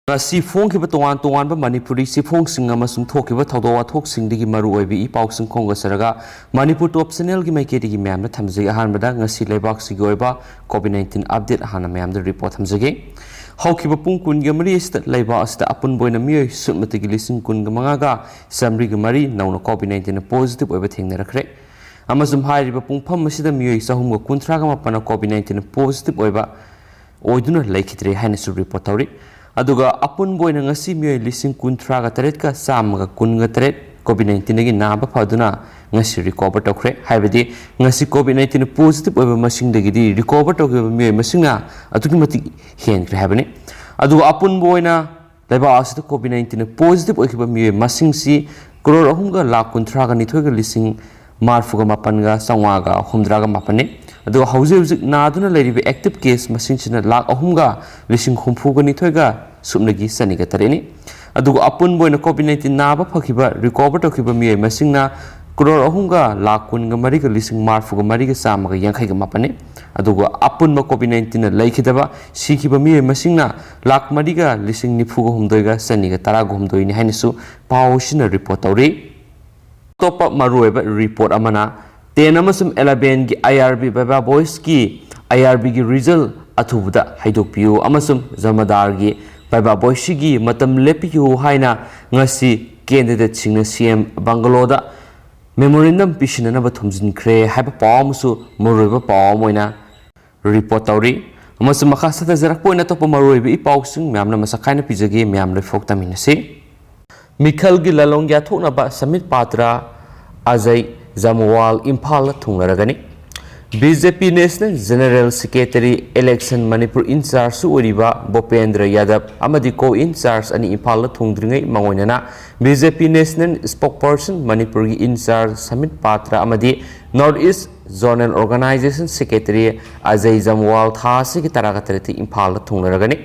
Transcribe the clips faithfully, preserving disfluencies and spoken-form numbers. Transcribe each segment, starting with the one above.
ꯉꯁꯤ ꯐꯣꯡꯈꯤꯕ ꯇꯣꯉꯥꯟ ꯇꯣꯉꯥꯟꯕ ꯃꯅꯤꯄꯨꯔꯤ ꯆꯦꯐꯣꯡꯁꯤꯡ ꯑꯃꯁꯨꯡ ꯊꯣꯛꯈꯤꯕ ꯊꯧꯗꯣꯛ ꯋꯥꯊꯣꯛꯁꯤꯡꯗꯒꯤ ꯃꯔꯨ ꯑꯣꯏꯕ ꯏ ꯄꯥꯎꯁꯤꯡ ꯈꯣꯝꯒꯠꯆꯔꯒ ꯃꯅꯤꯄꯨꯔ ꯇꯣꯞ ꯆꯦꯅꯦꯜꯒꯤ ꯃꯥꯏꯀꯩꯗꯒꯤ ꯃꯌꯥꯝꯗ ꯊꯝꯖꯒꯦ꯫ ꯑꯍꯥꯟꯕꯗ ꯉꯁꯤ ꯂꯩꯕꯥꯛꯁꯤꯒꯤ ꯑꯣꯏꯕ ꯀꯣꯚꯤꯗ ꯅꯥꯏꯟꯇꯤꯟ ꯑꯞꯗꯦꯠ ꯍꯥꯟꯅ ꯃꯌꯥꯝꯗ ꯔꯤꯄꯣꯔꯠ ꯊꯝꯖꯒꯦ꯫ ꯍꯧꯈꯤꯕ ꯄꯨꯡ ꯀꯨꯟꯒ ꯃꯔꯤ ꯑꯁꯤꯗ ꯂꯩꯕꯥꯛ ꯑꯁꯤꯗ ꯑꯄꯨꯟꯕ ꯑꯣꯏꯅ ꯃꯤꯑꯣꯏ ꯁꯨꯞꯅꯇꯒꯤ ꯂꯤꯁꯤꯡ ꯀꯨꯟꯒ ꯃꯉꯥꯒ ꯆꯥꯃꯔꯤꯒ ꯃꯔꯤ ꯅꯧꯅ ꯀꯣꯚꯤꯗ ꯅꯥꯏꯟꯇꯤꯟ ꯄꯣꯖꯤꯇꯤꯚ ꯑꯣꯏꯕ ꯊꯦꯡꯅꯔꯛꯈ꯭ꯔꯦ꯫ ꯑꯃꯁꯨꯡ ꯍꯥꯏꯔꯤꯕ ꯄꯨꯡꯐꯝ ꯑꯁꯤꯗ ꯃꯤꯑꯣꯏ ꯆꯍꯨꯝꯒ ꯀꯨꯟꯊ꯭ꯔꯥꯒ ꯃꯥꯄꯟꯅ ꯀꯣꯚꯤꯗ ꯅꯥꯏꯟꯇꯤꯟ ꯄꯣꯖꯤꯇꯤꯚ ꯑꯣꯏꯕ ꯑꯣꯏꯗꯨꯅ ꯂꯩꯈꯤꯗ꯭ꯔꯦ ꯍꯥꯏꯅꯁꯨ ꯔꯤꯄꯣꯔꯠ ꯇꯧꯔꯤ꯫ ꯑꯗꯨꯒ ꯑꯄꯨꯟꯕ ꯑꯣꯏꯅ ꯉꯁꯤ ꯃꯤꯑꯣꯏ ꯂꯤꯁꯤꯡ ꯀꯨꯟꯊ꯭ꯔꯥꯒ ꯇꯔꯦꯠꯀ ꯆꯥꯝꯃꯒ ꯀꯨꯟꯒ ꯇꯔꯦꯠ ꯀꯣꯚꯤꯗ ꯅꯥꯏꯟꯇꯤꯟꯗꯒꯤ ꯅꯥꯕ ꯐꯗꯨꯅ ꯉꯁꯤ ꯔꯤꯀꯣꯚꯔ ꯇꯧꯈ꯭ꯔꯦ꯫ ꯍꯥꯏꯕꯗꯤ ꯉꯁꯤ ꯀꯣꯚꯤꯗ ꯅꯥꯏꯟꯇꯤꯟ ꯄꯣꯖꯤꯇꯤꯚ ꯑꯣꯏꯕ ꯃꯁꯤꯡꯗꯒꯤꯗꯤ ꯔꯤꯀꯣꯚꯔ ꯇꯧꯈꯤꯕ ꯃꯤꯑꯣꯏ ꯃꯁꯤꯡꯅ ꯑꯗꯨꯛꯀꯤ ꯃꯇꯤꯛ ꯍꯦꯟꯈ꯭ꯔꯦ ꯍꯥꯏꯕꯅꯤ꯫ ꯑꯗꯨꯒ ꯑꯄꯨꯟꯕ ꯑꯣꯏꯅ ꯂꯩꯕꯥꯛ ꯑꯁꯤꯗ ꯀꯣꯚꯤꯗ ꯅꯥꯏꯟꯇꯤꯟ ꯄꯣꯖꯤꯇꯤꯚ ꯑꯣꯏꯈꯤꯕ ꯃꯤꯑꯣꯏ ꯃꯁꯤꯡꯁꯤ ꯀ꯭ꯔꯣꯔ ꯑꯍꯨꯝꯒ ꯂꯥꯈ ꯀꯨꯟꯊ꯭ꯔꯥꯒ ꯅꯤꯊꯣꯏꯒ ꯂꯤꯁꯤꯡ ꯃꯔꯐꯨꯒ ꯃꯥꯄꯟꯒ ꯆꯥꯝꯃꯉꯥꯒ ꯍꯨꯝꯗ꯭ꯔꯥꯒ ꯃꯥꯄꯟꯅꯤ꯫ ꯑꯗꯨꯒ ꯍꯧꯖꯤꯛ ꯍꯧꯖꯤꯛ ꯅꯥꯗꯨꯅ ꯂꯩꯔꯤꯕ ꯑꯦꯛꯇꯤꯚ ꯀꯦꯁ ꯃꯁꯤꯡꯁꯤꯅ ꯂꯥꯈ ꯑꯍꯨꯝꯒ ꯂꯤꯁꯤꯡ ꯍꯨꯝꯐꯨꯒ ꯅꯤꯊꯣꯏꯒ ꯁꯨꯞꯅꯒꯤ ꯆꯅꯤꯒ ꯇꯔꯦꯠꯅꯤ꯫ ꯑꯗꯨꯒ ꯑꯄꯨꯟꯕ ꯑꯣꯏꯅ ꯀꯣꯚꯤꯗ ꯅꯥꯏꯟꯇꯤꯟ ꯅꯥꯕ ꯐꯈꯤꯕ ꯔꯤꯀꯣꯚꯔ ꯇꯧꯈꯤꯕ ꯃꯤꯑꯣꯏ ꯃꯁꯤꯡꯅ ꯀ꯭ꯔꯣꯔ ꯑꯍꯨꯝꯒ ꯂꯥꯈ ꯀꯨꯟꯒ ꯃꯔꯤꯒ ꯂꯤꯁꯤꯡ ꯃꯔꯐꯨꯒ ꯃꯔꯤꯒ ꯆꯥꯝꯃꯒ ꯌꯥꯡꯈꯩꯒ ꯃꯥꯄꯟꯅꯤ꯫ ꯑꯗꯨꯒ ꯑꯄꯨꯟꯕ ꯀꯣꯚꯤꯗ ꯅꯥꯏꯟꯇꯤꯟꯅ ꯂꯩꯈꯤꯗꯕ ꯁꯤꯈꯤꯕ ꯃꯤꯑꯣꯏ ꯃꯁꯤꯡꯅ ꯂꯥꯈ ꯃꯔꯤꯒ ꯂꯤꯁꯤꯡ ꯅꯤꯐꯨꯒ ꯍꯨꯝꯗꯣꯏꯒ ꯆꯅꯤꯒ ꯇꯔꯥꯒ ꯍꯨꯝꯗꯣꯏꯅꯤ ꯍꯥꯏꯅꯁꯨ ꯄꯥꯎ ꯑꯁꯤꯅ ꯔꯤꯄꯣꯔꯠ ꯇꯧꯔꯤ꯫ ꯑꯇꯣꯞꯄ ꯃꯔꯨꯑꯣꯏꯕ ꯔꯤꯄꯣꯔꯠ ꯑꯃꯅ ꯇꯦꯟ ꯑꯃꯁꯨꯡ ꯑꯦꯂꯚꯦꯟꯒꯤ ꯑꯥꯏ ꯑꯥꯔ ꯕꯤ ꯚꯥꯏꯚꯥ ꯚꯣꯏꯁꯀꯤ ꯑꯥꯏ ꯑꯥꯔ ꯕꯤꯒꯤ ꯔꯤꯖꯜ ꯑꯊꯨꯕꯗ ꯍꯥꯏꯗꯣꯛꯄꯤꯌꯨ ꯑꯃꯁꯨꯡ ꯖꯃꯥꯗꯥꯔꯒꯤ ꯚꯥꯏꯚꯥ ꯚꯣꯏꯁꯁꯤꯒꯤ ꯃꯇꯝ ꯂꯦꯞꯄꯤꯌꯨ ꯍꯥꯏꯅ ꯉꯁꯤ ꯀꯦꯟꯗꯤꯗꯦꯠꯁꯤꯡꯅ ꯁꯤ ꯑꯦꯝ ꯕꯪꯒꯂꯣꯗ ꯃꯦꯃꯣꯔꯦꯟꯗꯝ ꯄꯤꯁꯤꯟꯅꯅꯕ ꯊꯨꯝꯖꯤꯟꯈ꯭ꯔꯦ ꯍꯥꯏꯕ ꯄꯥꯎ ꯑꯃꯁꯨ ꯃꯔꯨꯑꯣꯏꯕ ꯄꯥꯎ ꯑꯃ ꯑꯣꯏꯅ ꯔꯤꯄꯣꯔꯠ ꯇꯧꯔꯤ꯫ ꯑꯃꯁꯨꯡ ꯃꯈꯥ ꯆꯠꯊꯖꯔꯛꯄ ꯑꯣꯏꯅ ꯑꯇꯣꯞꯄ ꯃꯔꯨꯑꯣꯏꯕ ꯏ ꯄꯥꯎꯁꯤꯡ ꯃꯌꯥꯝꯅ ꯃꯁꯛ ꯈꯥꯏꯅ ꯄꯤꯖꯒꯦ꯫ ꯃꯌꯥꯝ ꯂꯣꯏꯐꯥꯎ ꯇꯥꯃꯤꯟꯅꯁꯤ꯫ ꯃꯤꯈꯜꯒꯤ ꯂꯥꯂꯣꯡ ꯌꯥꯊꯣꯛꯅꯕ ꯁꯃꯤꯠ ꯄꯥꯇ꯭ꯔ ꯑꯖꯌ ꯖꯝꯋꯥꯜ ꯏꯝꯐꯥꯜꯗ ꯊꯨꯡꯂꯔꯒꯅꯤ꯫ B J P national general secretary election Manipur ꯏꯟꯆꯥꯔꯖꯁꯨ ꯑꯣꯏꯔꯤꯕ ꯚꯨꯄꯦꯟꯗ꯭ꯔ ꯌꯥꯗꯕ ꯑꯃꯗꯤ ꯀꯣ ꯏꯟꯆꯥꯔꯖ ꯑꯅꯤ ꯏꯝꯐꯥꯜꯗ ꯊꯨꯡꯗ꯭ꯔꯤꯉꯩ ꯃꯥꯡꯑꯣꯏꯅꯅ B J P national spokesperson ꯃꯅꯤꯄꯨꯔꯒꯤ ꯏꯟꯆꯥꯔꯖ ꯁꯃꯤꯠ ꯄꯥꯇ꯭ꯔ ꯑꯃꯗꯤ north east zonal organisation secretary Ajay Jamwal ꯊꯥ ꯑꯁꯤꯒꯤ ꯇꯔꯥꯒ ꯇꯔꯦꯠꯇ ꯏꯝꯐꯥꯜꯗ ꯊꯨꯡꯂꯔꯒꯅꯤ꯫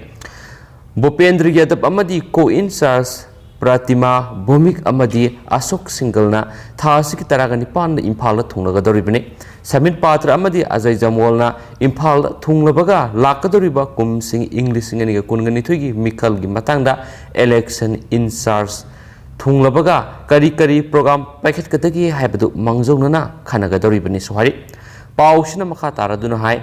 ꯚꯨꯄꯦꯟꯗ꯭ꯔ ꯌꯥꯗꯕ ꯑꯃꯗꯤ ꯀꯣ ꯏꯟꯆꯥꯔꯖ ꯄ꯭ꯔꯇꯤꯃꯥ ꯚꯧꯃꯤꯛ ꯑꯃꯗꯤ ꯑꯁꯣꯛ ꯁꯤꯡꯒꯜꯅ ꯊꯥ ꯑꯁꯤꯒꯤ ꯇꯔꯥꯒ ꯅꯤꯄꯥꯟꯗ ꯏꯝꯐꯥꯜꯗ ꯊꯨꯡꯂꯒꯗꯧꯔꯤꯕꯅꯤ꯫ ꯁꯃꯤꯠ ꯄꯥꯇ꯭ꯔ ꯑꯃꯗꯤ ꯑꯖꯌ ꯖꯃꯣꯜꯅ ꯏꯝꯐꯥꯜꯗ ꯊꯨꯡꯂꯕꯒ ꯂꯥꯛꯀꯗꯧꯔꯤꯕ ꯀꯨꯝꯁꯤꯡ ꯏꯪ ꯂꯤꯁꯤꯡ ꯑꯅꯤꯒ ꯀꯨꯟꯒ ꯅꯤꯊꯣꯏꯒꯤ ꯃꯤꯈꯜꯒꯤ ꯃꯇꯥꯡꯗ election in charge ꯊꯨꯡꯂꯕꯒ ꯀꯔꯤ ꯀꯔꯤ program ꯄꯥꯏꯈꯠꯀꯗꯒꯦ ꯍꯥꯏꯕꯗꯨ ꯃꯥꯡꯖꯧꯅꯅ ꯈꯟꯅꯒꯗꯧꯔꯤꯕꯅꯤꯁꯨ ꯍꯥꯏꯔꯤ꯫ ꯄꯥꯎꯁꯤꯅ ꯃꯈꯥ ꯇꯥꯔꯗꯨꯅ ꯍꯥꯏ,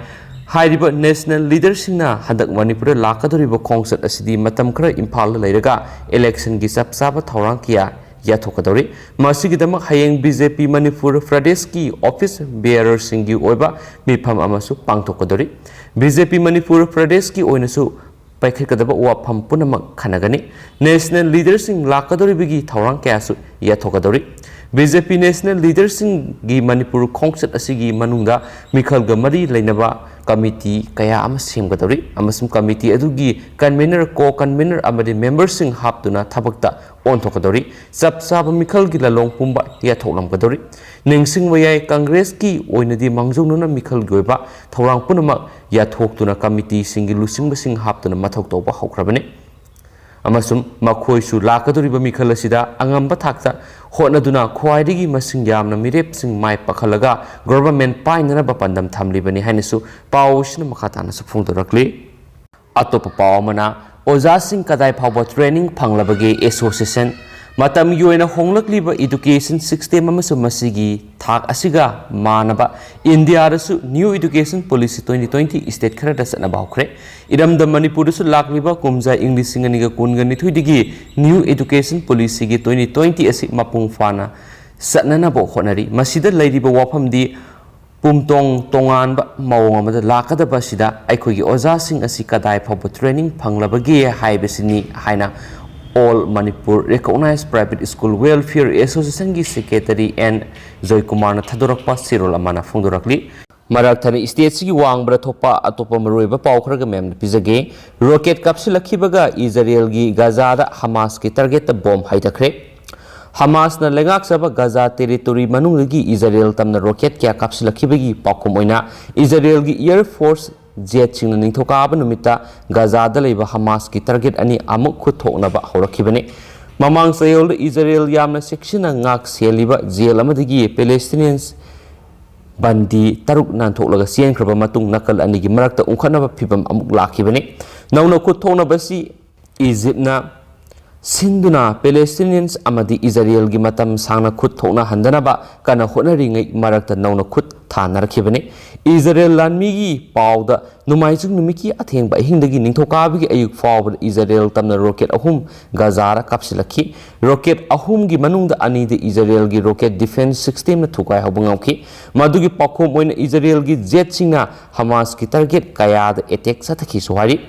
ꯍꯥꯏꯔꯤꯕ national leaderꯁꯤꯡꯅ ꯍꯟꯗꯛ ꯃꯅꯤꯄꯨꯔꯗ ꯂꯥꯛꯀꯗꯧꯔꯤꯕ ꯈꯣꯡꯆꯠ ꯑꯁꯤꯗꯤ ꯃꯇꯝ ꯈꯔ ꯏꯝꯐꯥꯜꯗ ꯂꯩꯔꯒ electionꯒꯤ ꯆꯞ ꯆꯥꯕ ꯊꯧꯔꯥꯡ ꯀꯌꯥ ꯌꯥꯊꯣꯛꯀꯗꯧꯔꯤ꯫ ꯃꯁꯤꯒꯤꯗꯃꯛ ꯍꯌꯦꯡ BJP ꯃꯅꯤꯄꯨꯔ ꯄ꯭ꯔꯗꯦꯁꯀꯤ office bearerꯁꯤꯡꯒꯤ ꯑꯣꯏꯕ ꯃꯤꯐꯝ ꯑꯃꯁꯨ ꯄꯥꯡꯊꯣꯛꯀꯗꯧꯔꯤ꯫ BJP ꯃꯅꯤꯄꯨꯔ ꯄ꯭ꯔꯗꯦꯁꯀꯤ ꯑꯣꯏꯅꯁꯨ ꯄꯥꯏꯈꯠꯀꯗꯕ ꯋꯥꯐꯝ ꯄꯨꯝꯅꯃꯛ ꯈꯟꯅꯒꯅꯤ꯫ National leaderꯁꯤꯡ ꯂꯥꯛꯀꯗꯧꯔꯤꯕꯒꯤ ꯊꯧꯔꯥꯡ ꯀꯌꯥꯁꯨ ꯌꯥꯊꯣꯛꯀꯗꯧꯔꯤ꯫ BJP national leaderꯁꯤꯡꯒꯤ ꯃꯅꯤꯄꯨꯔ ꯈꯣꯡꯆꯠ ꯑꯁꯤꯒꯤ ꯃꯅꯨꯡꯗ ꯃꯤꯈꯜꯒ ꯃꯔꯤ ꯂꯩꯅꯕ committee ꯀꯌꯥ ꯑꯃ ꯁꯦꯝꯒꯗꯧꯔꯤ ꯑꯃꯁꯨꯡ committee ꯑꯗꯨꯒꯤ convener, co-convener ꯑꯃꯗꯤ memberꯁꯤꯡ ꯍꯥꯞꯇꯨꯅ ꯊꯕꯛꯇ ꯑꯣꯟꯊꯣꯛꯀꯗꯧꯔꯤ꯫ ꯆꯞ ꯆꯥꯕ ꯃꯤꯈꯜꯒꯤ ꯂꯥꯂꯣꯡ ꯄꯨꯝꯕ ꯌꯥꯊꯣꯛꯂꯝꯒꯗꯧꯔꯤ꯫ ꯅꯤꯡꯁꯤꯡꯕ ꯌꯥꯏ, ꯀꯪꯒ꯭ꯔꯦꯁꯀꯤ ꯑꯣꯏꯅꯗꯤ ꯃꯥꯡꯖꯧꯅꯅ ꯃꯤꯈꯜꯒꯤ ꯑꯣꯏꯕ ꯊꯧꯔꯥꯡ ꯄꯨꯝꯅꯃꯛ ꯌꯥꯊꯣꯛꯇꯨꯅ committeeꯁꯤꯡꯒꯤ ꯂꯨꯆꯤꯡꯕꯁꯤꯡ ꯍꯥꯞꯇꯨꯅ ꯃꯊꯧ ꯇꯧꯕ ꯍꯧꯈ꯭ꯔꯕꯅꯤ꯫ ꯑꯃꯁꯨꯡ ꯃꯈꯣꯏꯁꯨ ꯂꯥꯛꯀꯗꯧꯔꯤꯕ ꯃꯤꯈꯜ ꯑꯁꯤꯗ ꯑꯉꯝꯕ ꯊꯥꯛꯇ ꯍꯣꯠꯅꯗꯨꯅ ꯈ꯭ꯋꯥꯏꯗꯒꯤ ꯃꯁꯤꯡ ꯌꯥꯝꯅ ꯃꯤꯔꯦꯞꯁꯤꯡ ꯃꯥꯏ ꯄꯥꯛꯍꯜꯂꯒ government ꯄꯥꯏꯅꯅꯕ ꯄꯥꯟꯗꯝ ꯊꯝꯂꯤꯕꯅꯤ ꯍꯥꯏꯅꯁꯨ ꯄꯥꯎ ꯑꯁꯤꯅ ꯃꯈꯥ ꯇꯥꯅꯁꯨ ꯐꯣꯡꯗꯣꯔꯛꯂꯤ꯫ ꯑꯇꯣꯞꯄ ꯄꯥꯎ ꯑꯃꯅ, ꯑꯣꯖꯥꯁꯤꯡ ꯀꯗꯥꯏ ꯐꯥꯎꯕ training ꯐꯪꯂꯕꯒꯦ? Association꯫ ꯃꯇꯝꯒꯤ ꯑꯣꯏꯅ ꯍꯣꯡꯂꯛꯂꯤꯕ education system ꯑꯃꯁꯨꯡ ꯃꯁꯤꯒꯤ ꯊꯥꯛ ꯑꯁꯤꯒ ꯃꯥꯟꯅꯕ ꯏꯟꯗꯤꯌꯥꯗꯁꯨ New Education Policy twenty twenty state ꯈꯔꯗ ꯆꯠꯅꯕ ꯍꯧꯈ꯭ꯔꯦ꯫ ꯏꯔꯝꯗꯝ ꯃꯅꯤꯄꯨꯔꯗꯁꯨ ꯂꯥꯛꯂꯤꯕ ꯀꯨꯝꯖꯥ ꯏꯪ ꯂꯤꯁꯤꯡ ꯑꯅꯤꯒ ꯀꯨꯟꯒ ꯅꯤꯊꯣꯏꯗꯒꯤ New Education Policyꯒꯤ twenty twenty ꯑꯁꯤ ꯃꯄꯨꯡ ꯐꯥꯅ ꯆꯠꯅꯅꯕ ꯍꯣꯠꯅꯔꯤ꯫ ꯃꯁꯤꯗ ꯂꯩꯔꯤꯕ ꯋꯥꯐꯝꯗꯤ ꯄꯨꯝꯇꯣꯡ ꯇꯣꯉꯥꯟꯕ ꯃꯑꯣꯡ ꯑꯃꯗ ꯂꯥꯛꯀꯗꯕ ꯑꯁꯤꯗ ꯑꯩꯈꯣꯏꯒꯤ ꯑꯣꯖꯥꯁꯤꯡ ꯑꯁꯤ ꯀꯗꯥꯏ ꯐꯥꯎꯕ training ꯐꯪꯂꯕꯒꯦ ꯍꯥꯏꯕꯁꯤꯅꯤ ꯍꯥꯏꯅ All Manipur Recognized Private School Welfare Associationꯒꯤ secretary N ꯖꯣꯏꯀꯨꯃꯥꯔꯅ ꯊꯥꯗꯣꯔꯛꯄ ꯆꯦꯔꯣꯜ ꯑꯃꯅ ꯐꯣꯡꯗꯣꯔꯛꯂꯤ꯫ ꯃꯔꯛ ꯊꯠꯅ stateꯁꯤꯒꯤ ꯋꯥꯡꯃꯗ ꯊꯣꯛꯄ ꯑꯇꯣꯞꯄ ꯃꯔꯨꯑꯣꯏꯕ ꯄꯥꯎ ꯈꯔꯒ ꯃꯌꯥꯝꯗ ꯄꯤꯖꯒꯦ꯫ Rocket ꯀꯥꯞꯁꯤꯜꯂꯛꯈꯤꯕꯒ ꯏꯖꯔꯦꯜꯒꯤ ꯒꯖꯥꯗ ꯍꯃꯥꯁꯀꯤ targetꯇ bomb ꯍꯥꯏꯊꯈ꯭ꯔꯦ꯫ ꯍꯃꯥꯁꯅ ꯂꯩꯉꯥꯛꯆꯕ ꯒꯖꯥ territory ꯃꯅꯨꯡꯗꯒꯤ ꯏꯖꯔꯦꯜ ꯇꯝꯅ rocket ꯀꯌꯥ ꯀꯥꯞꯁꯤꯜꯂꯛꯈꯤꯕꯒꯤ ꯄꯥꯎꯈꯨꯝ ꯑꯣꯏꯅ ꯏꯖꯔꯦꯜꯒꯤ Air Force jetꯁꯤꯡꯅ ꯅꯤꯡꯊꯧꯀꯥꯕ ꯅꯨꯃꯤꯠꯇ ꯒꯖꯥꯗ ꯂꯩꯕ ꯍꯃꯥꯁꯀꯤ target ꯑꯅꯤ ꯑꯃꯨꯛ ꯈꯨꯠꯊꯣꯛꯅꯕ ꯍꯧꯔꯛꯈꯤꯕꯅꯤ꯫ ꯃꯃꯥꯡ ꯆꯌꯣꯜꯗ ꯏꯖꯔꯦꯜ ꯌꯥꯝꯅ ꯆꯦꯛꯁꯤꯟꯅ ꯉꯥꯛ ꯁꯦꯜꯂꯤꯕ ꯖꯦꯜ ꯑꯃꯗꯒꯤ ꯄꯦꯂꯦꯁꯇꯤꯅꯤꯌꯟꯁ ꯕꯟꯗꯤ ꯇꯔꯨꯛ ꯅꯥꯟꯊꯣꯛꯂꯒ ꯆꯦꯟꯈ꯭ꯔꯕ ꯃꯇꯨꯡ ꯅꯥꯀꯜ ꯑꯅꯤꯒꯤ ꯃꯔꯛꯇ ꯎꯪꯈꯠꯅꯕ ꯐꯤꯚꯝ ꯑꯃꯨꯛ ꯂꯥꯛꯈꯤꯕꯅꯤ꯫ ꯅꯧꯅ ꯈꯨꯠ ꯊꯣꯛꯅꯕꯁꯤ ꯏꯖꯤꯞꯅ ꯁꯤꯟꯗꯨꯅ ꯄꯦꯂꯦꯁꯇꯤꯅꯤꯌꯟꯁ ꯑꯃꯗꯤ ꯏꯖꯔꯦꯜꯒꯤ ꯃꯇꯝ ꯁꯥꯡꯅ ꯈꯨꯠ ꯊꯣꯛꯅꯍꯟꯗꯅꯕ ꯀꯟꯅ ꯍꯣꯠꯅꯔꯤꯉꯩ ꯃꯔꯛꯇ ꯅꯧꯅ ꯈꯨꯠ ꯊꯥꯅꯔꯛꯈꯤꯕꯅꯤ꯫ ꯏꯖꯔꯦꯜ ꯂꯥꯟꯃꯤꯒꯤ ꯄꯥꯎꯗ ꯅꯣꯡꯃꯥꯏꯖꯤꯡ ꯅꯨꯃꯤꯠꯀꯤ ꯑꯊꯦꯡꯕ ꯑꯍꯤꯡꯗꯒꯤ ꯅꯤꯡꯊꯧꯀꯥꯕꯒꯤ ꯑꯌꯨꯛ ꯐꯥꯎꯕꯗ ꯏꯖꯔꯦꯜ ꯇꯝꯅ ꯔꯣꯀꯦꯠ ꯑꯍꯨꯝ ꯒꯖꯥꯗ ꯀꯥꯞꯁꯤꯜꯂꯛꯈꯤ꯫ ꯔꯣꯀꯦꯠ ꯑꯍꯨꯝꯒꯤ ꯃꯅꯨꯡꯗ ꯑꯅꯤꯗꯤ ꯏꯖꯔꯦꯜꯒꯤ ꯔꯣꯀꯦꯠ ꯗꯤꯐꯦꯟꯁ ꯁꯤꯁꯇꯦꯝꯅ ꯊꯨꯒꯥꯏꯍꯧꯕ ꯉꯝꯈꯤ꯫ ꯃꯗꯨꯒꯤ ꯄꯥꯎꯈꯨꯝ ꯑꯣꯏꯅ ꯏꯖꯔꯦꯜꯒꯤ ꯖꯦꯠꯁꯤꯡꯅ ꯍꯃꯥꯁꯀꯤ ꯇꯥꯔꯒꯦꯠ ꯀꯌꯥꯗ ꯑꯦꯇꯦꯛ ꯆꯠꯊꯈꯤꯁꯨ ꯍꯥꯏꯔꯤ꯫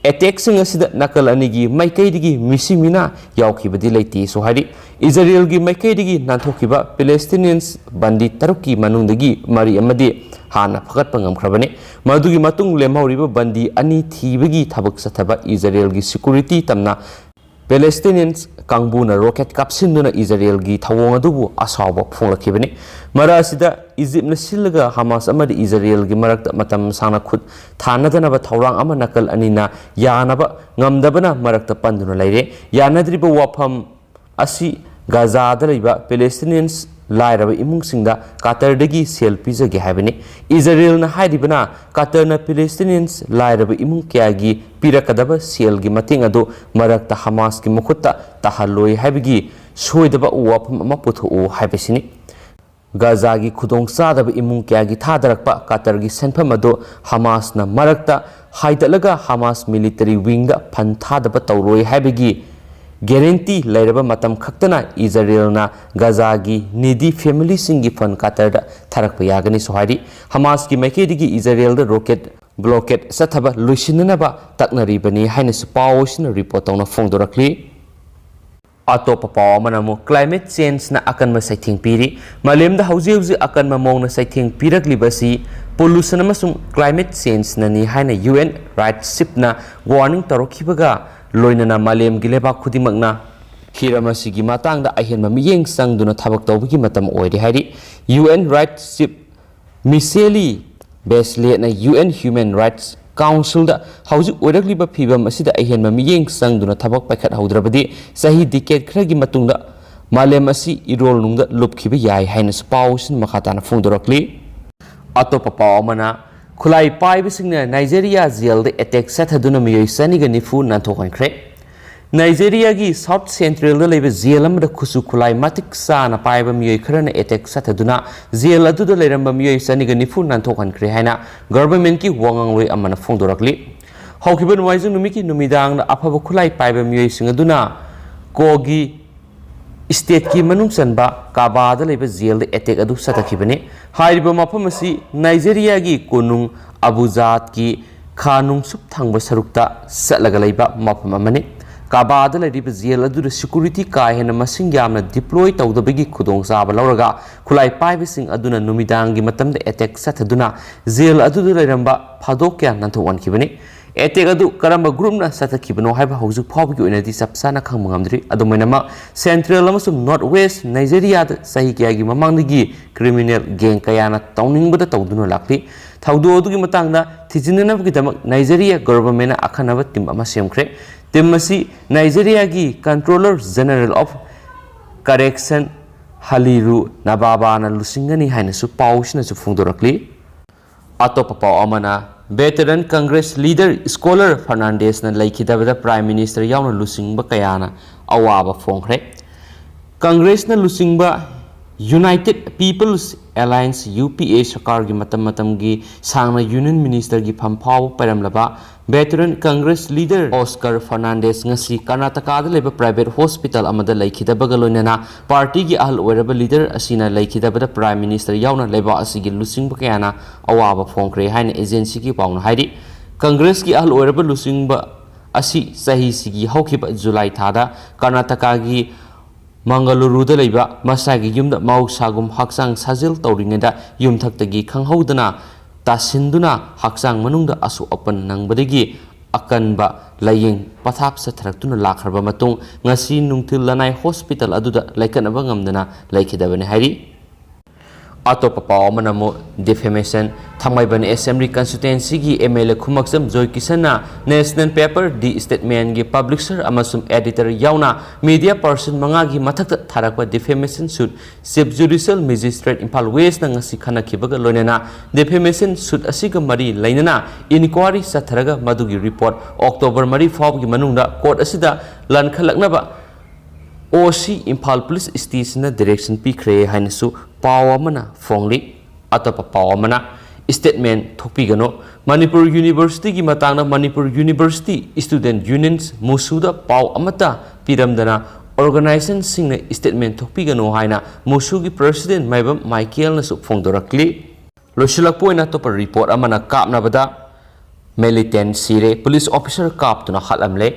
ꯑꯦꯇꯦꯛꯁꯤꯡ ꯑꯁꯤꯗ ꯅꯥꯀꯜ ꯑꯅꯤꯒꯤ ꯃꯥꯏꯀꯩꯗꯒꯤ ꯃꯤꯁꯤ ꯃꯤꯅꯥ ꯌꯥꯎꯈꯤꯕꯗꯤ ꯂꯩꯇꯦꯁꯨ ꯍꯥꯏꯔꯤ꯫ ꯏꯖꯔꯦꯜꯒꯤ ꯃꯥꯏꯀꯩꯗꯒꯤ ꯅꯥꯟꯊꯣꯛꯈꯤꯕ ꯄꯦꯂꯦꯁꯇꯤꯅꯤꯌꯟꯁ ꯕꯟꯗꯤ ꯇꯔꯨꯛꯀꯤ ꯃꯅꯨꯡꯗꯒꯤ ꯃꯔꯤ ꯑꯃꯗꯤ ꯍꯥꯟꯅ ꯐꯒꯠꯄ ꯉꯝꯈ꯭ꯔꯕꯅꯤ꯫ ꯃꯗꯨꯒꯤ ꯃꯇꯨꯡ ꯂꯦꯝꯍꯧꯔꯤꯕ ꯕꯟꯗꯤ ꯑꯅꯤ ꯊꯤꯕꯒꯤ ꯊꯕꯛ ꯆꯠꯊꯕ ꯏꯖꯔꯦꯜꯒꯤ ꯁꯦꯀꯨꯔꯤꯇꯤ ꯇꯝꯅ ꯄꯦꯂꯦꯁꯇꯤꯅꯤꯌꯟꯁ ꯀꯥꯡꯕꯨꯅ ꯔꯣꯀꯦꯠ ꯀꯥꯞꯁꯤꯟꯗꯨꯅ ꯏꯖꯔꯦꯜꯒꯤ ꯊꯧꯑꯣꯡ ꯑꯗꯨꯕꯨ ꯑꯁꯥꯎꯕ ꯐꯣꯡꯂꯛꯈꯤꯕꯅꯤ꯫ ꯃꯔꯛ ꯑꯁꯤꯗ ꯏꯖꯤꯞꯅ ꯁꯤꯜꯂꯒ ꯍꯃꯥꯁ ꯑꯃꯗꯤ ꯏꯖꯔꯦꯜꯒꯤ ꯃꯔꯛꯇ ꯃꯇꯝ ꯁꯥꯡꯅ ꯈꯨꯠ ꯊꯥꯅꯗꯅꯕ ꯊꯧꯔꯥꯡ ꯑꯃ ꯅꯥꯀꯜ ꯑꯅꯤꯅ ꯌꯥꯅꯕ ꯉꯝꯗꯕꯅ ꯃꯔꯛꯇ ꯄꯟꯗꯨꯅ ꯂꯩꯔꯦ꯫ ꯌꯥꯅꯗ꯭ꯔꯤꯕ ꯋꯥꯐꯝ ꯑꯁꯤ ꯒꯥꯖꯥꯗ ꯂꯩꯕ ꯄꯦꯂꯦꯁꯇꯤꯅꯤꯌꯟꯁ ꯂꯥꯏꯔꯕ ꯏꯃꯨꯡꯁꯤꯡꯗ ꯀꯥꯇꯔꯗꯒꯤ ꯁꯦꯜ ꯄꯤꯖꯒꯦ ꯍꯥꯏꯕꯅꯤ꯫ ꯏꯖꯔꯦꯜꯅ ꯍꯥꯏꯔꯤꯕꯅ ꯀꯥꯇꯔꯅ ꯄꯦꯂꯦꯁꯇꯤꯅꯤꯌꯟꯁ ꯂꯥꯏꯔꯕ ꯏꯃꯨꯡ ꯀꯌꯥꯒꯤ ꯄꯤꯔꯛꯀꯗꯕ ꯁꯦꯜꯒꯤ ꯃꯇꯦꯡ ꯑꯗꯨ ꯃꯔꯛꯇ ꯍꯃꯥꯁꯀꯤ ꯃꯈꯨꯠꯇ ꯇꯥꯍꯜꯂꯣꯏ ꯍꯥꯏꯕꯒꯤ ꯁꯣꯏꯗꯕ ꯋꯥꯐꯝ ꯑꯃ ꯄꯨꯊꯣꯛꯎ ꯍꯥꯏꯕꯁꯤꯅꯤ꯫ ꯒꯥꯖꯥꯒꯤ ꯈꯨꯗꯣꯡꯆꯥꯗꯕ ꯏꯃꯨꯡ ꯀꯌꯥꯒꯤ ꯊꯥꯗꯔꯛꯄ ꯀꯥꯇꯔꯒꯤ ꯁꯦꯟꯐꯝ ꯑꯗꯨ ꯍꯃꯥꯁꯅ ꯃꯔꯛꯇ ꯍꯥꯏꯗꯠꯂꯒ ꯍꯃꯥꯁ ꯃꯤꯂꯤꯇꯔꯤ ꯋꯤꯡꯗ ꯐꯟ ꯊꯥꯗꯕ ꯇꯧꯔꯣꯏ ꯍꯥꯏꯕꯒꯤ ꯒꯦꯔꯦꯟꯇꯤ ꯂꯩꯔꯕ ꯃꯇꯝ ꯈꯛꯇꯅ ꯏꯖꯔꯦꯜꯅ ꯒꯥꯖꯥꯒꯤ ꯅꯤꯗꯤ ꯐꯦꯃꯤꯂꯤꯁꯤꯡꯒꯤ ꯐꯟ ꯀꯥꯇꯔꯗ ꯊꯥꯔꯛꯄ ꯌꯥꯒꯅꯤꯁꯨ ꯍꯥꯏꯔꯤ꯫ ꯍꯃꯥꯁꯀꯤ ꯃꯥꯏꯀꯩꯗꯒꯤ ꯏꯖꯔꯦꯜꯗ ꯔꯣꯀꯦꯠ ꯕ꯭ꯂꯣꯀꯦꯠ ꯆꯠꯊꯕ ꯂꯣꯏꯁꯤꯟꯅꯅꯕ ꯇꯛꯅꯔꯤꯕꯅꯤ ꯍꯥꯏꯅꯁꯨ ꯄꯥꯎꯁꯤꯅ ꯔꯤꯄꯣꯔꯠ ꯇꯧꯅ ꯐꯣꯡꯗꯣꯔꯛꯂꯤ꯫ ꯑꯇꯣꯞꯄ ꯄꯥꯎ ꯑꯃꯅ ꯑꯃꯨꯛ ꯀ꯭ꯂꯥꯏꯃꯦꯠ ꯆꯦꯟꯖꯅ ꯑꯀꯟꯕ ꯆꯩꯊꯦꯡ ꯄꯤꯔꯤ꯫ ꯃꯥꯂꯦꯝꯗ ꯍꯧꯖꯤꯛ ꯍꯧꯖꯤꯛ ꯑꯀꯟꯕ ꯃꯑꯣꯡꯗ ꯆꯩꯊꯦꯡ ꯄꯤꯔꯛꯂꯤꯕꯁꯤ ꯄꯣꯂꯨꯁꯟ ꯑꯃꯁꯨꯡ ꯀ꯭ꯂꯥꯏꯃꯦꯠ ꯆꯦꯟꯖꯅꯅꯤ ꯍꯥꯏꯅ ꯌꯨ ꯑꯦꯟ ꯔꯥꯏꯠꯁꯤꯞꯅ ꯋꯥꯔꯅꯤꯡ ꯇꯧꯔꯛꯈꯤꯕꯒ ꯂꯣꯏꯅꯅ ꯃꯥꯂꯦꯝꯒꯤ ꯂꯩꯕꯥꯛ ꯈꯨꯗꯤꯡꯃꯛꯅ ꯍꯤꯔꯝ ꯑꯁꯤꯒꯤ ꯃꯇꯥꯡꯗ ꯑꯍꯦꯟꯕ ꯃꯤꯠꯌꯦꯡ ꯆꯪꯗꯨꯅ ꯊꯕꯛ ꯇꯧꯕꯒꯤ ꯃꯇꯝ ꯑꯣꯏꯔꯦ ꯍꯥꯏꯔꯤ꯫ ꯌꯨ ꯑꯦꯟ ꯔꯥꯏꯠꯁꯤꯞ ꯃꯤꯁꯦꯂꯤ ꯕꯦꯁꯂꯦꯠꯅ ꯌꯨ ꯑꯦꯟ ꯍ꯭ꯌꯨꯃꯦꯟ ꯔꯥꯏꯠꯁ ꯀꯥꯎꯟꯁꯤꯜꯗ ꯍꯧꯖꯤꯛ ꯑꯣꯏꯔꯛꯂꯤꯕ ꯐꯤꯚꯝ ꯑꯁꯤꯗ ꯑꯍꯦꯟꯕ ꯃꯤꯠꯌꯦꯡ ꯆꯪꯗꯨꯅ ꯊꯕꯛ ꯄꯥꯏꯈꯠꯍꯧꯗ꯭ꯔꯕꯗꯤ ꯆꯍꯤ decade ꯈꯔꯒꯤ ꯃꯇꯨꯡꯗ ꯃꯥꯂꯦꯝ ꯑꯁꯤ ꯏꯔꯣꯜꯅꯨꯡꯗ ꯂꯨꯞꯈꯤꯕ ꯌꯥꯏ ꯍꯥꯏꯅꯁꯨ ꯄꯥꯎꯁꯤꯅ ꯃꯈꯥ ꯇꯥꯅ ꯐꯣꯡꯗꯣꯔꯛꯂꯤ꯫ ꯑꯇꯣꯞꯄ ꯄꯥꯎ ꯑꯃꯅ, ꯈꯨꯠꯂꯥꯏ ꯄꯥꯏꯕꯁꯤꯡꯅ ꯅꯥꯏꯖꯦꯔꯤꯌꯥ ꯖꯦꯜꯗ attack ꯆꯠꯊꯗꯨꯅ ꯃꯤꯑꯣꯏ ꯆꯅꯤꯒ ꯅꯤꯐꯨ ꯅꯥꯟꯊꯣꯛꯍꯟꯈ꯭ꯔꯦ꯫ ꯅꯥꯏꯖꯦꯔꯤꯌꯥꯒꯤ South Central ꯗ ꯂꯩꯕ ꯖꯦꯜ ꯑꯃꯗ ꯈꯨꯠꯁꯨ ꯈꯨꯠꯂꯥꯏ ꯃꯇꯤꯛ ꯆꯥꯅ ꯄꯥꯏꯕ ꯃꯤꯑꯣꯏ ꯈꯔꯅ attack ꯆꯠꯊꯗꯨꯅ ꯖꯦꯜ ꯑꯗꯨꯗ ꯂꯩꯔꯝꯕ ꯃꯤꯑꯣꯏ ꯆꯅꯤꯒ ꯅꯤꯐꯨ ꯅꯥꯟꯊꯣꯛꯍꯟꯈ꯭ꯔꯦ ꯍꯥꯏꯅ government ꯀꯤ ꯋꯥꯉꯥꯡꯂꯣꯏ ꯑꯃꯅ ꯐꯣꯡꯗꯣꯔꯛꯂꯤ꯫ ꯍꯧꯈꯤꯕ ꯅꯣꯡꯃꯥꯏꯖꯤꯡ ꯅꯨꯃꯤꯠꯀꯤ ꯅꯨꯃꯤꯗꯥꯡꯗ ꯑꯐꯕ ꯈꯨꯠꯂꯥꯏ ꯄꯥꯏꯕ ꯃꯤꯑꯣꯏꯁꯤꯡ ꯑꯗꯨꯅ ꯀꯣꯒꯤ state ꯀꯤ ꯃꯅꯨꯡ ꯆꯟꯕ ꯀꯥꯕꯥꯗ ꯂꯩꯕ ꯖꯦꯜꯗ attack ꯑꯗꯨ ꯆꯠꯊꯈꯤꯕꯅꯤ꯫ ꯍꯥꯏꯔꯤꯕ ꯃꯐꯝ ꯑꯁꯤ ꯅꯥꯏꯖꯦꯔꯤꯌꯥꯒꯤ ꯀꯣꯅꯨꯡ ꯑꯕꯨꯖꯥꯠꯀꯤ ꯈꯥ ꯅꯣꯡꯆꯨꯞ ꯊꯪꯕ ꯁꯔꯨꯛꯇ ꯆꯠꯂꯒ ꯂꯩꯕ ꯃꯐꯝ ꯑꯃꯅꯤ꯫ ꯀꯥꯕꯥꯗ ꯂꯩꯔꯤꯕ ꯖꯦꯜ ꯑꯗꯨꯗ security ꯀꯥ ꯍꯦꯟꯅ ꯃꯁꯤꯡ ꯌꯥꯝꯅ deploy ꯇꯧꯗꯕꯒꯤ ꯈꯨꯗꯣꯡꯆꯥꯕ ꯂꯧꯔꯒ ꯈꯨꯠꯂꯥꯏ ꯄꯥꯏꯕꯁꯤꯡ ꯑꯗꯨꯅ ꯅꯨꯃꯤꯗꯥꯡꯒꯤ ꯃꯇꯝꯗ attack ꯆꯠꯊꯗꯨꯅ ꯖꯦꯜ ꯑꯗꯨꯗ ꯂꯩꯔꯝꯕ ꯐꯥꯗꯣꯛ ꯀꯌꯥ ꯅꯥꯟꯊꯣꯛꯍꯟꯈꯤꯕꯅꯤ꯫ Attack ꯑꯗꯨ ꯀꯔꯝꯕ group ꯅ ꯆꯠꯊꯈꯤꯕꯅꯣ ꯍꯥꯏꯕ ꯍꯧꯖꯤꯛ ꯐꯥꯎꯕꯒꯤ ꯑꯣꯏꯅꯗꯤ ꯆꯞ ꯆꯥꯅ ꯈꯪꯕ ꯉꯝꯗ꯭ꯔꯤ꯫ ꯑꯗꯨꯝ ꯑꯣꯏꯅꯃꯛ, Central ꯑꯃꯁꯨꯡ North West ꯅꯥꯏꯖꯦꯔꯤꯌꯥꯗ ꯆꯍꯤ ꯀꯌꯥꯒꯤ ꯃꯃꯥꯡꯗꯒꯤ criminal gang ꯀꯌꯥꯅ ꯇꯧꯅꯤꯡꯕꯗ ꯇꯧꯗꯨꯅ ꯂꯥꯛꯂꯤ꯫ ꯊꯧꯗꯣꯛ ꯑꯗꯨꯒꯤ ꯃꯇꯥꯡꯗ ꯊꯤꯖꯤꯟꯅꯅꯕꯒꯤꯗꯃꯛ ꯅꯥꯏꯖꯦꯔꯤꯌꯥ government ꯅ ꯑꯈꯟꯅꯕ team ꯑꯃ ꯁꯦꯝꯈ꯭ꯔꯦ꯫ Team ꯑꯁꯤ ꯅꯥꯏꯖꯦꯔꯤꯌꯥꯒꯤ Controller General of Correction ꯍꯂꯤꯔꯨ ꯅꯕꯥꯕꯥꯅ ꯂꯨꯆꯤꯡꯒꯅꯤ ꯍꯥꯏꯅꯁꯨ ꯄꯥꯎꯁꯤꯅꯁꯨ ꯐꯣꯡꯗꯣꯔꯛꯂꯤ꯫ ꯑꯇꯣꯞꯄ ꯄꯥꯎ ꯑꯃꯅ, veteran Congress leader Scholar Fernandezꯅ ꯂꯩꯈꯤꯗꯕꯗ Prime Minister ꯌꯥꯎꯅ ꯂꯨꯆꯤꯡꯕ ꯀꯌꯥꯅ ꯑꯋꯥꯕ ꯐꯣꯡꯈ꯭ꯔꯦ꯫ Congressꯅ ꯂꯨꯆꯤꯡꯕ United People's Alliance, U P A, ꯁꯔꯀꯥꯔꯒꯤ ꯃꯇꯝ ꯃꯇꯝꯒꯤ ꯁꯥꯡꯅ Union Ministerꯒꯤ ꯐꯝ ꯐꯥꯎꯕ ꯄꯥꯏꯔꯝꯂꯕ veteran Congress leader Oscar Fernandez ꯉꯁꯤ ꯀꯔꯅꯥꯇꯀꯥꯗ ꯂꯩꯕ private hospital ꯑꯃꯗ ꯂꯩꯈꯤꯗꯕꯒ ꯂꯣꯏꯅꯅ partyꯒꯤ ꯑꯍꯜ ꯑꯣꯏꯔꯕ leader ꯑꯁꯤꯅ ꯂꯩꯈꯤꯗꯕꯗ Prime Minister ꯌꯥꯎꯅ ꯂꯩꯕꯥꯛ ꯑꯁꯤꯒꯤ ꯂꯨꯆꯤꯡꯕ ꯀꯌꯥꯅ ꯑꯋꯥꯕ ꯐꯣꯡꯈ꯭ꯔꯦ ꯍꯥꯏꯅ agencyꯒꯤ ꯄꯥꯎꯅ ꯍꯥꯏꯔꯤ꯫ Congressꯀꯤ ꯑꯍꯜ ꯑꯣꯏꯔꯕ ꯂꯨꯆꯤꯡꯕ ꯑꯁꯤ ꯆꯍꯤꯁꯤꯒꯤ ꯍꯧꯈꯤꯕ July ꯊꯥꯗ ꯀꯔꯅꯥꯇꯀꯥꯒꯤ ꯃꯪꯒꯂꯨꯔꯨꯗ ꯂꯩꯕ ꯃꯁꯥꯒꯤ ꯌꯨꯝꯗ ꯃꯍꯧꯁꯥꯒꯨꯝ ꯍꯛꯆꯥꯡ ꯁꯥꯖꯦꯜ ꯇꯧꯔꯤꯉꯩꯗ ꯌꯨꯝꯊꯛꯇꯒꯤ ꯈꯪꯍꯧꯗꯅ ꯇꯥꯁꯤꯟꯗꯨꯅ ꯍꯛꯆꯥꯡ ꯃꯅꯨꯡꯗ ꯑꯁꯣꯛ ꯑꯄꯟ ꯅꯪꯕꯗꯒꯤ ꯑꯀꯟꯕ ꯂꯥꯏꯌꯦꯡ ꯄꯊꯥꯞ ꯆꯠꯊꯔꯛꯇꯨꯅ ꯂꯥꯛꯈ꯭ꯔꯕ ꯃꯇꯨꯡ, ꯉꯁꯤ ꯅꯨꯡꯊꯤꯜ ꯂꯅꯥꯏ hospital ꯑꯗꯨꯗ ꯂꯥꯏꯀꯠꯅꯕ ꯉꯝꯗꯅ ꯂꯩꯈꯤꯗꯕꯅꯤ ꯍꯥꯏꯔꯤ꯫ ꯑꯇꯣꯞꯄ ꯄꯥꯎ ꯑꯃꯅ ꯑꯃꯨꯛ defamation, Thangmeiband Assembly Constituencyꯒꯤ MLA ꯈꯨꯃꯛꯆꯝ ꯖꯣꯏꯀꯤꯁꯟꯅ National Paper The Statesmanꯒꯤ publisher ꯑꯃꯁꯨꯡ editor ꯌꯥꯎꯅ media person ꯃꯉꯥꯒꯤ ꯃꯊꯛꯇ ꯊꯥꯔꯛꯄ defamation suit Chief Judicial Magistrate Imphal Westꯅ ꯉꯁꯤ ꯈꯟꯅꯈꯤꯕꯒ ꯂꯣꯏꯅꯅ defamation suit ꯑꯁꯤꯒ ꯃꯔꯤ ꯂꯩꯅꯅ inquiry ꯆꯠꯊꯔꯒ ꯃꯗꯨꯒꯤ report October ꯃꯔꯤ ꯐꯥꯎꯕꯒꯤ ꯃꯅꯨꯡꯗ court ꯑꯁꯤꯗ ꯂꯥꯟꯈꯠꯂꯛꯅꯕ OC Imphal Police Stationꯅ direction ꯄꯤꯈ꯭ꯔꯦ ꯍꯥꯏꯅꯁꯨ ꯄꯥꯎ ꯑꯃꯅ ꯐꯣꯡꯂꯤ꯫ ꯑꯇꯣꯞꯄ ꯄꯥꯎ ꯑꯃꯅ statement ꯊꯣꯛꯄꯤꯒꯅꯨ꯫ ꯃꯅꯤꯄꯨꯔ Universityꯒꯤ ꯃꯇꯥꯡꯗ ꯃꯅꯤꯄꯨꯔ University Student Unions MUSUꯗ ꯄꯥꯎ ꯑꯃꯠꯇ ꯄꯤꯔꯝꯗꯅ organizationꯁꯤꯡꯅ statement ꯊꯣꯛꯄꯤꯒꯅꯨ ꯍꯥꯏꯅ MUSUꯒꯤ President ꯃꯥꯏꯕꯝ ꯃꯥꯏꯀꯦꯜꯅꯁꯨ ꯐꯣꯡꯗꯣꯔꯛꯂꯤ꯫ ꯂꯣꯏꯁꯤꯜꯂꯛꯄ ꯑꯣꯏꯅ ꯑꯇꯣꯞꯄ report ꯑꯃꯅ ꯀꯥꯞꯅꯕꯗ militant ꯁꯤꯔꯦ, police officer ꯀꯥꯞꯇꯨꯅ ꯍꯥꯠꯂꯝꯂꯦ꯫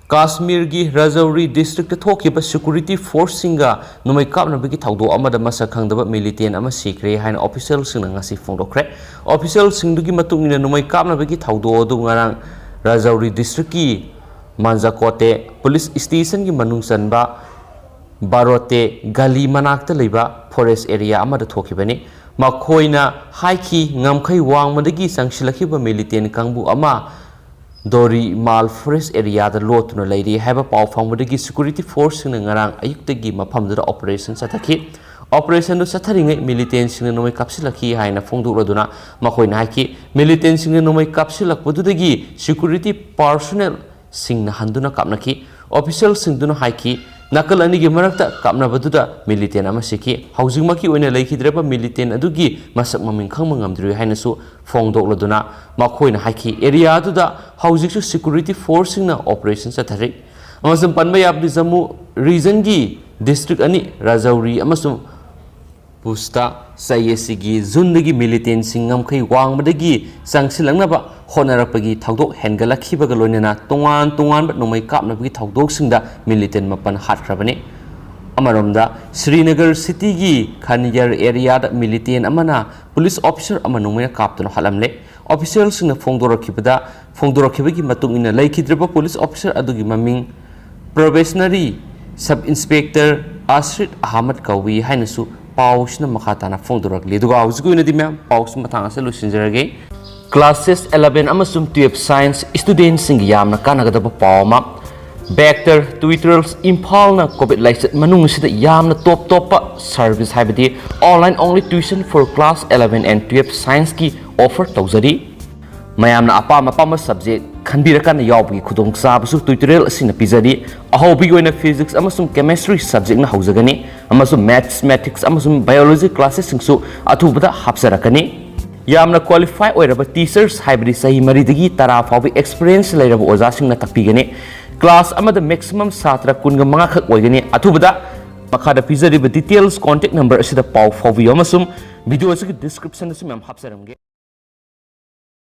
ꯀꯥꯁꯃꯤꯔꯒꯤ ꯔꯥꯖꯧꯔꯤ districtꯇ ꯊꯣꯛꯈꯤꯕ security forceꯁꯤꯡꯒ ꯅꯣꯡꯃꯩ ꯀꯥꯞꯅꯕꯒꯤ ꯊꯧꯗꯣꯛ ꯑꯃꯗ ꯃꯁꯛ ꯈꯪꯗꯕ militant ꯑꯃ ꯁꯤꯈ꯭ꯔꯦ ꯍꯥꯏꯅ officialꯁꯤꯡꯅ ꯉꯁꯤ ꯐꯣꯡꯗꯣꯛꯈ꯭ꯔꯦ꯫ Officialꯁꯤꯡꯗꯨꯒꯤ ꯃꯇꯨꯡ ꯏꯟꯅ ꯅꯣꯡꯃꯩ ꯀꯥꯞꯅꯕꯒꯤ ꯊꯧꯗꯣꯛ ꯑꯗꯨ ꯉꯔꯥꯡ ꯔꯥꯖꯧꯔꯤ districtꯀꯤ ꯃꯥꯟꯖꯥꯀꯣꯇꯦ police stationꯒꯤ ꯃꯅꯨꯡ ꯆꯟꯕ ꯕꯥꯔꯣꯇꯦ ꯒꯂꯤ ꯃꯅꯥꯛꯇ ꯂꯩꯕ forest area ꯑꯃꯗ ꯊꯣꯛꯈꯤꯕꯅꯤ꯫ ꯃꯈꯣꯏꯅ ꯍꯥꯏꯈꯤ, ꯉꯝꯈꯩ ꯋꯥꯡꯃꯗꯒꯤ ꯆꯪꯁꯤꯜꯂꯛꯈꯤꯕ militant ꯀꯥꯡꯕꯨ ꯑꯃ ꯗꯣꯔꯤꯃꯥꯜ forest areaꯗ ꯂꯣꯠꯇꯨꯅ ꯂꯩꯔꯤ ꯍꯥꯏꯕ ꯄꯥꯎ ꯐꯪꯕꯗꯒꯤ security forceꯁꯤꯡꯅ ꯉꯔꯥꯡ ꯑꯌꯨꯛꯇꯒꯤ ꯃꯐꯝꯗꯨꯗ operation ꯆꯠꯊꯈꯤ꯫ Operationꯗꯨ ꯆꯠꯊꯔꯤꯉꯩ militantꯁꯤꯡꯅ ꯅꯣꯡꯃꯩ ꯀꯥꯞꯁꯤꯜꯂꯛꯈꯤ ꯍꯥꯏꯅ ꯐꯣꯡꯗꯣꯛꯂꯗꯨꯅ ꯃꯈꯣꯏꯅ ꯍꯥꯏꯈꯤ, militantꯁꯤꯡꯅ ꯅꯣꯡꯃꯩ ꯀꯥꯞꯁꯤꯜꯂꯛꯄꯗꯨꯗꯒꯤ security personnel ꯁꯤꯡꯅ ꯍꯟꯗꯨꯅ ꯀꯥꯞꯅꯈꯤ꯫ Officialꯁꯤꯡꯗꯨꯅ ꯍꯥꯏꯈꯤ, ꯅꯥꯀꯜ ꯑꯅꯤꯒꯤ ꯃꯔꯛꯇ ꯀꯥꯞꯅꯕꯗꯨꯗ militant ꯑꯃ ꯁꯤꯈꯤ꯫ ꯍꯧꯖꯤꯛꯃꯛꯀꯤ ꯑꯣꯏꯅ ꯂꯩꯈꯤꯗ꯭ꯔꯕ militant ꯑꯗꯨꯒꯤ ꯃꯁꯛ ꯃꯃꯤꯡ ꯈꯪꯕ ꯉꯝꯗ꯭ꯔꯤ ꯍꯥꯏꯅꯁꯨ ꯐꯣꯡꯗꯣꯛꯂꯗꯨꯅ ꯃꯈꯣꯏꯅ ꯍꯥꯏꯈꯤ, area ꯑꯗꯨꯗ ꯍꯧꯖꯤꯛꯁꯨ security forceꯁꯤꯡꯅ operation ꯆꯠꯊꯔꯤ꯫ ꯑꯃꯁꯨꯡ ꯄꯟꯕ ꯌꯥꯕꯗꯤ ꯖꯝꯃꯨ regionꯒꯤ district ꯑꯅꯤ, ꯔꯥꯖꯧꯔꯤ ꯑꯃꯁꯨꯡ ꯄꯨꯁꯇ ꯆꯍꯤ ꯑꯁꯤꯒꯤ Juneꯗꯒꯤ militantꯁꯤꯡ ꯉꯝꯈꯩ ꯋꯥꯡꯃꯗꯒꯤ ꯆꯪꯁꯤꯜꯂꯛꯅꯕ ꯍꯣꯠꯅꯔꯛꯄꯒꯤ ꯊꯧꯗꯣꯛ ꯍꯦꯟꯒꯠꯂꯛꯈꯤꯕꯒ ꯂꯣꯏꯅꯅ ꯇꯣꯉꯥꯟ ꯇꯣꯉꯥꯟꯕ ꯅꯣꯡꯃꯩ ꯀꯥꯞꯅꯕꯒꯤ ꯊꯧꯗꯣꯛꯁꯤꯡꯗ militant ꯃꯥꯄꯟ ꯍꯥꯠꯈ꯭ꯔꯕꯅꯤ꯫ ꯑꯃꯔꯣꯝꯗ, ꯁ꯭ꯔꯤꯅꯒꯔ cityꯒꯤ ꯈꯟꯌꯔ areaꯗ militant ꯑꯃꯅ police officer ꯑꯃ ꯅꯣꯡꯃꯩꯅ ꯀꯥꯞꯇꯨꯅ ꯍꯥꯠꯂꯝꯂꯦ꯫ Officialꯁꯤꯡꯅ ꯐꯣꯡꯗꯣꯔꯛꯈꯤꯕꯗ, ꯐꯣꯡꯗꯣꯔꯛꯈꯤꯕꯒꯤ ꯃꯇꯨꯡ ꯏꯟꯅ, ꯂꯩꯈꯤꯗ꯭ꯔꯕ police officer ꯑꯗꯨꯒꯤ ꯃꯃꯤꯡ probationary sub inspector ꯑꯥꯁ꯭ꯔꯤꯠ ꯑꯍꯃꯗ ꯀꯧꯏ ꯍꯥꯏꯅꯁꯨ ꯄꯥꯎꯁꯤꯅ ꯃꯈꯥ ꯇꯥꯅ ꯐꯣꯡꯗꯣꯔꯛꯂꯤ꯫ ꯑꯗꯨꯒ ꯍꯧꯖꯤꯛꯀꯤ ꯑꯣꯏꯅꯗꯤ ꯃꯌꯥꯝ ꯄꯥꯎꯁꯤ ꯃꯇꯥꯡ ꯑꯁꯤꯗ ꯂꯣꯏꯁꯤꯟꯖꯔꯒꯦ꯫ Classes eleven ꯑꯃꯁꯨꯡ twelve science studentꯁꯤꯡꯒꯤ ꯌꯥꯝꯅ ꯀꯥꯟꯅꯒꯗꯕ ꯄꯥꯎ ꯑꯃ꯫ Vector Tutorials ꯏꯝꯐꯥꯜꯅ COVID ꯂꯥꯏꯆꯠ ꯃꯅꯨꯡ ꯑꯁꯤꯗ ꯌꯥꯝꯅ ꯇꯣꯞ ꯇꯣꯞꯄ service, ꯍꯥꯏꯕꯗꯤ online only tuition for class eleven and twelve scienceꯀꯤ offer ꯇꯧꯖꯔꯤ꯫ ꯃꯌꯥꯝꯅ ꯑꯄꯥꯝ ꯑꯄꯥꯝꯕ subject ꯈꯟꯕꯤꯔꯀꯥꯟꯗ ꯌꯥꯎꯕꯒꯤ ꯈꯨꯗꯣꯡꯆꯥꯕꯁꯨ tutorial ꯑꯁꯤꯅ ꯄꯤꯖꯔꯤ꯫ ꯑꯍꯧꯕꯒꯤ ꯑꯣꯏꯅ physics ꯑꯃꯁꯨꯡ chemistry subjectꯅ ꯍꯧꯖꯒꯅꯤ, ꯑꯃꯁꯨꯡ mathematics ꯑꯃꯁꯨꯡ biology classesꯁꯤꯡꯁꯨ ꯑꯊꯨꯕꯗ ꯍꯥꯞꯆꯔꯛꯀꯅꯤ꯫ ꯌꯥꯝꯅ qualify ꯑꯣꯏꯔꯕ teachers, ꯍꯥꯏꯕꯗꯤ ꯆꯍꯤ ꯃꯔꯤꯗꯒꯤ ꯇꯔꯥ ꯐꯥꯎꯕ experience ꯂꯩꯔꯕ ꯑꯣꯖꯥꯁꯤꯡꯅ ꯇꯥꯛꯄꯤꯒꯅꯤ꯫ Class ꯑꯃꯗ maximum ꯁꯥꯇ꯭ꯔ ꯀꯨꯟꯒ ꯃꯉꯥ ꯈꯛ ꯑꯣꯏꯒꯅꯤ꯫ ꯑꯊꯨꯕꯗ ꯃꯈꯥꯗ ꯄꯤꯖꯔꯤꯕ details contact number ꯑꯁꯤꯗ ꯄꯥꯎ ꯐꯥꯎꯕꯤꯌꯨ, ꯑꯃꯁꯨꯡ video ꯑꯁꯤꯒꯤ descriptionꯗꯁꯨ ꯃꯌꯥꯝ ꯍꯥꯞꯆꯔꯝꯒꯦ꯫